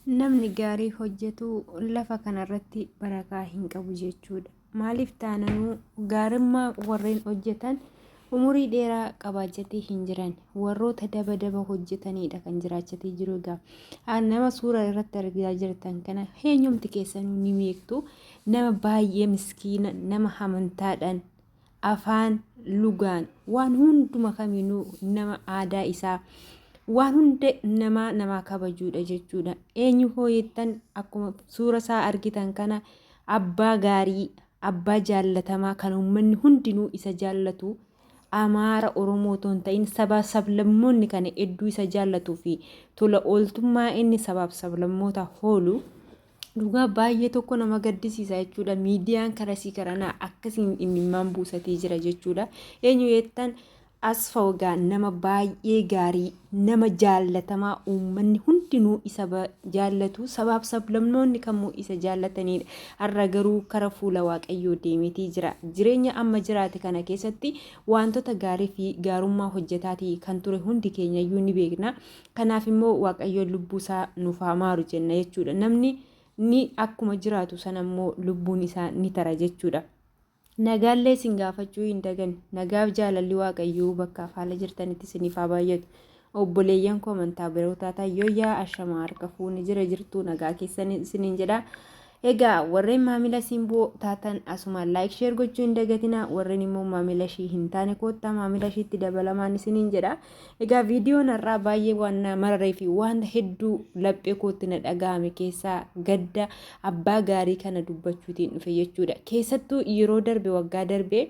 Namni gaarii hojjetu lafa kanarratti barakaa hin qabu jechuudha. Maaliif taananuu gaarummaa warreen hojjetan umurii dheeraa qabaachatee hin jiran. Warroota daba daba hojjetanidha kan jiraachatee jiru egaa. Nama suura irratti argaa jirtan kana eenyumti keessanuu ni beektu. Nama baay'ee miskiina, nama amantaadhaan afaan, lugaan, waan hunduma kamiinuu nama aadaa isaa waan hunda namaa namaa kabajuudha jechuudha. Eenyu hoo jettan akkuma suura isaa argitan kana abbaa gaarii, abbaa jaallatamaa kan uummanni hundinuu isa jaallatu Amaara Oromoo otoo hin ta'in sabaa sablammoonni kana hedduu isa jaallatuu fi tola ooltummaa inni sabaaf sablammoota hoolu Dhugaa baay'ee tokko nama gaddisiisa jechuudha. Miidiyaan karasii karanaa akkasiin imimmaan buusatee jira jechuudha. Eenyu jettan Asfaw egaa nama baay'ee gaarii, nama jaallatamaa uummanni hundinuu isa jaallatu, sabaaf sablammoonni kamuu isa jaallatanidha. Har'a garuu kara fuula Waaqayyoo deemeetii jira. Jireenya amma jiraate kana keessatti wantoota gaarii fi gaarummaa hojjetaatii kan ture hundi keenyayyuu ni beekna. Kanaaf immoo Waaqayyoon lubbuu isaa nuuf haa maaru jenna jechuudha. Namni ni akkuma jiraatu sana immoo lubbuun isaa ni tara jechuudha. Nagaallee isin gaafachuu hin dagan. Nagaaf jaalalli Waaqayyoo bakkaaf haala jirtanitti isiniif haa baay'atu. Obboleeyyan koo amantaa biroo taatan yooyyaa ashamaa harka fuuni jira jirtuu nagaa keessan isiniin jedha. Egaa warreen maamila Simboo taatan asumaan like share gochuu hin dagatinaa warreen immoo maamila ishii hin taane koottaa maamila ishiitti dabalamaan isiniin jedha. Egaa viidiyoon har'aa baay'ee waan na mararee fi waan hedduu laphee kootti na dhaga'ame keessaa gadda abbaa gaarii kana dubbachuutiin dhufe jechuudha. Keessattuu yeroo darbe waggaa darbe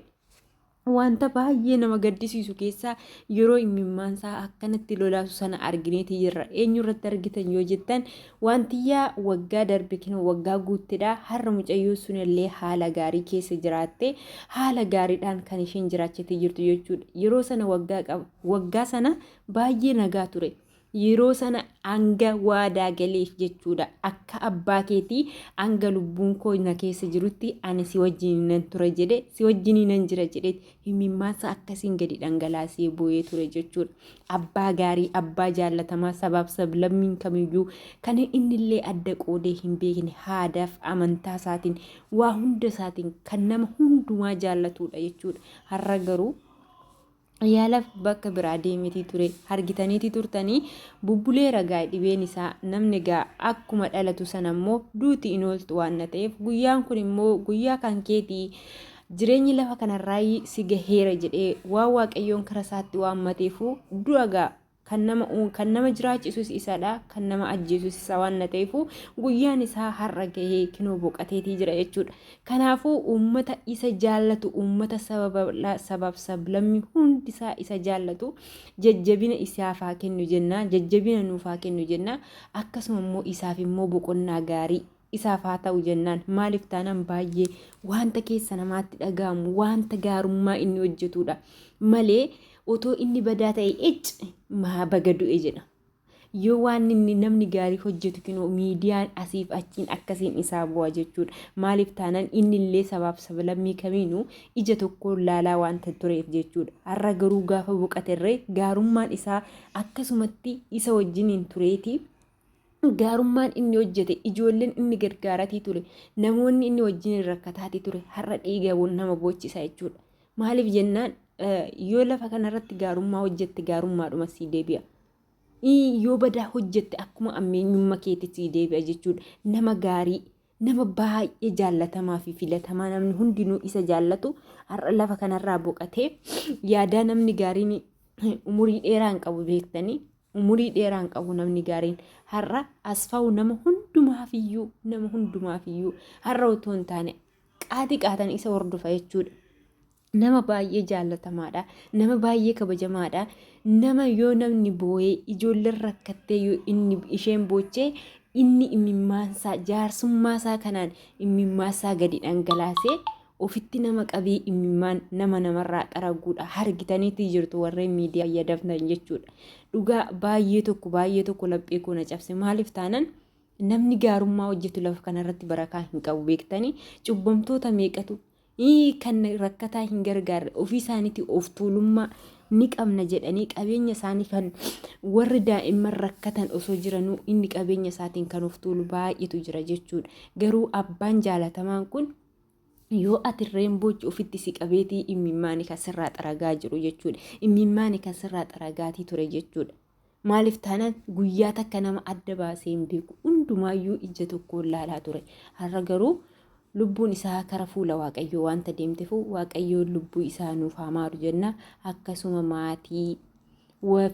Wanta baay'ee nama gaddisiisu keessaa yeroo imimmaansaa akkanatti lolaasu sana argineeti jirra. Eenyu irratti argitan yoo jettan wantiyyaa waggaa darbe kinoo waggaa guuttedha. Har'a mucayyoon sunillee haala gaarii keessa jiraatte haala gaariidhaan kan isheen jiraachatee jirtu jechuudha. Yeroo sana waggaa qaba. Waggaa sana baay'ee nagaa ture. Yeroo sana hanga waadaa galeef jechuudha. Akka abbaa keetii hanga lubbuun koo na keessa jirutti ani si wajjin nan tura jedhe si wajjin nan jira jedhe himimmaansa akkasiin gadi dhangalaasee boo'ee ture jechuudha. Abbaa gaarii, abbaa jaallatamaa sabaaf sablammiin kamiyyuu kan innillee adda qoodee hin beekne haadaaf amantaa isaatiin waa hunda isaatiin kan nama hundumaa jaallatudha jechuudha. Har'a garuu yaalaaf bakka biraa deemetii ture argitaniiti turtanii bubbuleera gaa dhibeen isaa namni gaa akkuma dhalatu sana immoo duuti in ooltu waan na ta'eef guyyaan kun immoo guyyaa kan keetii jireenyi lafa kanarraa si gaheera jedhee waan waaqayyoon kara isaatti waammateefu du'a gaa Kan nama kan nama jiraachisus isadha, kan nama ajjeesus isa waan na ta'eefu guyyaan isaa har'a gahee kinoo boqateetii jira jechuudha. Kanaafuu uummata isa jaallatu, uummata saba bal'aa, sabaaf sablammii hundisaa isa jaallatu jajjabina isaaf haa kennu jenna, jajjabina nuuf haa kennu jenna. Akkasuma immoo isaaf immoo boqonnaa gaarii isaaf haa ta'u jennaan. Maaliif taanaan baay'ee wanta keessa namaatti dhaga'amu, wanta gaarummaa inni hojjetudha malee otoo inni badaa ta'e icc maa baga du'e jedha. Yoo waan inni namni gaarii hojjetu kinoo miidiyaan asiif achiin akkasiin isaa bu'a jechuudha. Maaliif taanaan inni illee sabaaf sablammii kamiinuu ija tokkoon laalaa wanta tureef jechuudha. Har'a garuu gaafa boqaterree gaarummaan isaa akkasumatti isa wajjiniin tureeti. Gaarummaan inni hojjete, ijoolleen inni gargaaratii ture, namoonni inni wajjin rakkataatii ture har'a dhiiga nama boochisa jechuudha. Maaliif jennaan yoo lafa kanarratti gaarummaa hojjette gaarummaadhuma sii deebi'a. Yoo badaa hojjette akkuma ammeenyummaa keetti sii deebi'a jechuudha. Nama gaarii, nama baay'ee jaallatamaa fi filatamaa namni hundinuu isa jaallatu har'a lafa kanarraa boqatee yaadaa namni gaariin umurii dheeraa hin qabu beektanii umurii dheeraa hin qabu namni gaariin har'a asfaa'u nama hundumaafiyyuu nama hundumaafiyyuu har'a otoo hin taane qaatii qaatan isa hordofa jechuudha. Nama baay'ee jaallatamaadha. Nama baay'ee kabajamaadha. Nama yoo namni boo'ee ijoolleen rakkattee yoo inni isheen boochee inni imimmaansaa jaarsummaasaa kanaan imimmaansaa gadi dhangalaasee ofitti nama qabee imimmaan nama namarraa xaraguudha. Hargitaniitti jirtu warreen miidiyaa fayyadamtan jechuudha. Dhugaa baay'ee tokko baay'ee tokko laphee koo na cabse maaliif taanan namni gaarummaa hojjetu lafa kanarratti barakaa hin qabu beektanii cubbamtoota meeqatu. Kan rakkataa hin gargaarre, ofii isaaniitii of tuulummaa ni qabna jedhanii qabeenya isaanii kan warri daa'imman rakkatan osoo jiranuu inni qabeenya isaatiin kan of tuulu baay'eetu jira jechuudha. Garuu abbaan jaalatamaan kun yoo ati irreen boochu ofitti si qabeetii imimmaani kan sirraa xaragaa jiru jechuudha. Imimmaani kan sirraa xaragaatii ture jechuudha. Maaliif taanaan guyyaa takka nama adda baasee hin beeku. Hundumaayyuu ija tokkoon laalaa ture. Har'a garuu lubbuun isaa kara fuula Waaqayyoo wanta deemtefu Waaqayyoon lubbuu isaa nuuf haa maaru jenna. Akkasuma maatii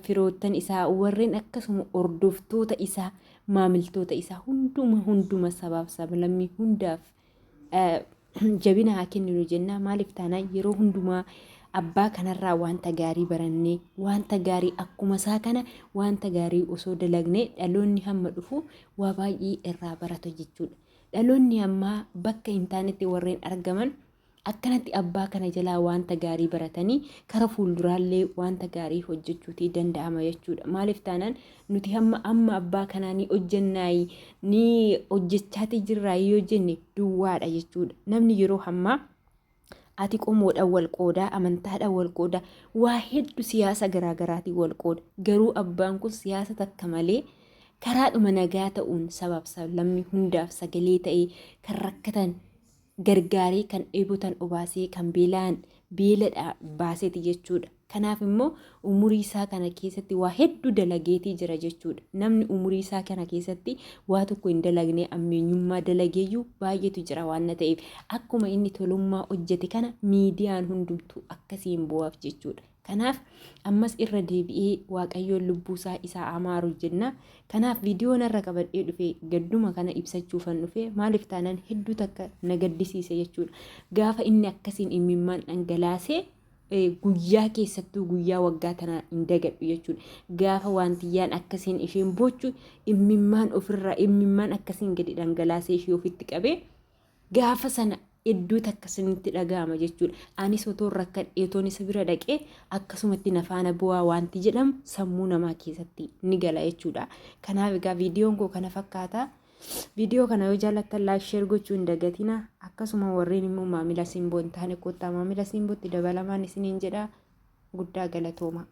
firoottan isaa, warreen akkasuma hordoftoota isaa, maamiltoota isaa hunduma hunduma sabaaf sablammii hundaaf jabina haa kenninu jenna. Maaliif taanaan yeroo hundumaa abbaa kanarraa wanta gaarii barannee, wanta gaarii akkuma isaa kana wanta gaarii osoo dalagnee, dhaloonni hamma dhufu waa baay'ee irraa barata jechuudha. Dhaloonni ammaa bakka hin taanetti warreen argaman akkanatti abbaa kana jalaa wanta gaarii baratanii kara fuulduraallee wanta gaarii hojjechuutii danda'ama jechuudha. Maaliif taanaan nuti hamma amma abbaa kanaa ni hojjennaayi, ni hojjechaatii jirraayi yoo jenne duwwaadha jechuudha. Namni yeroo hammaa ati qomoodhaan wal qoodaa, amantaadhaan wal qoodaa, waa hedduu siyaasa garaagaraatiin wal qooda. Garuu abbaan kun siyaasa takka malee karaadhuma nagaa ta'uun sabaaf sablammii hundaaf sagalee ta'ee, kan rakkatan gargaaree, kan dheebotan obaasee, kan beela'an beeladha baaseeti jechuudha. Kanaaf immoo umurii isaa kana keessatti waa hedduu dalageetii jira jechuudha. Namni umurii isaa kana keessatti waa tokko hin dalagne ammeenyummaa dalageeyyuu baay'eetu jira waan ta'eef, akkuma inni tolummaa hojjete kana miidiyaan hundumtuu akkasiin bu'aaf jechuudha. Kanaaf ammas irra deebi'ee Waaqayyoon lubbuusaa isaa amaaru jenna. Kanaaf viidiyoon irra qabadhee dhufe gadduma kana ibsachuufan dhufe. Maaliif taanaan hedduu takka na gaddisiise jechuudha. Gaafa inni akkasiin imimmaan dhangalaasee, guyyaa keessattuu guyyaa waggaa tanaa hin dagadhu jechuudha. Gaafa wantiyyaan akkasiin isheen boochu, imimmaan ofirraa imimmaan akkasiin gadi dhangalaasee ishee ofitti qabee, gaafa sana hedduu takka sinitti dhaga'ama jechuudha. Anis otoon rakkadhee, otoon isa bira dhaqee akkasumatti na faana bu'aa wanti jedhamu sammuu namaa keessatti ni gala jechuudha. Kanaaf egaa viidiyoon koo kana fakkaata. Viidiyoo kana yoo jaallattan like, share gochuu hin dagatina. Akkasuma warreen immoo maamila Simboo hin taane kottaa maamila Simbootti dabalamaan isiniin jedha. Guddaa galatooma.